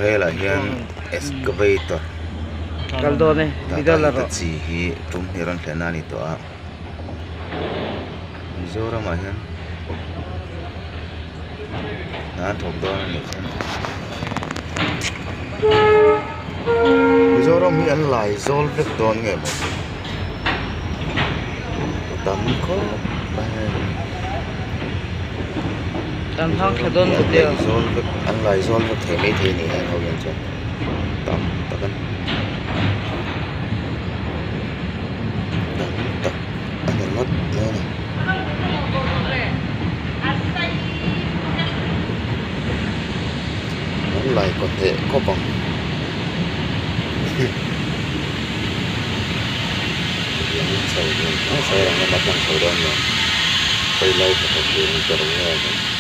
Rel ah hian excavator kal dawn e Tata Hitachi hi tum hnih rawn thlen a ni tawh a Mizoram ah hian hna an thawk dawn a nih chuan Mizoram hi an lai zawl vek dawn nge maw a tam khawp mai a ni. Kan hang thla dawn an lai zawl vek an lai zawl vek thei maithei a ni heng ho hian chuan tam tak a ni tam tak a ni ngawt mai a ni. An lai kaw hneh khawp ang. Chho dawn a sawi rang lama tlang chho dawn nia khawi lai hnathawk tur ang ber nge.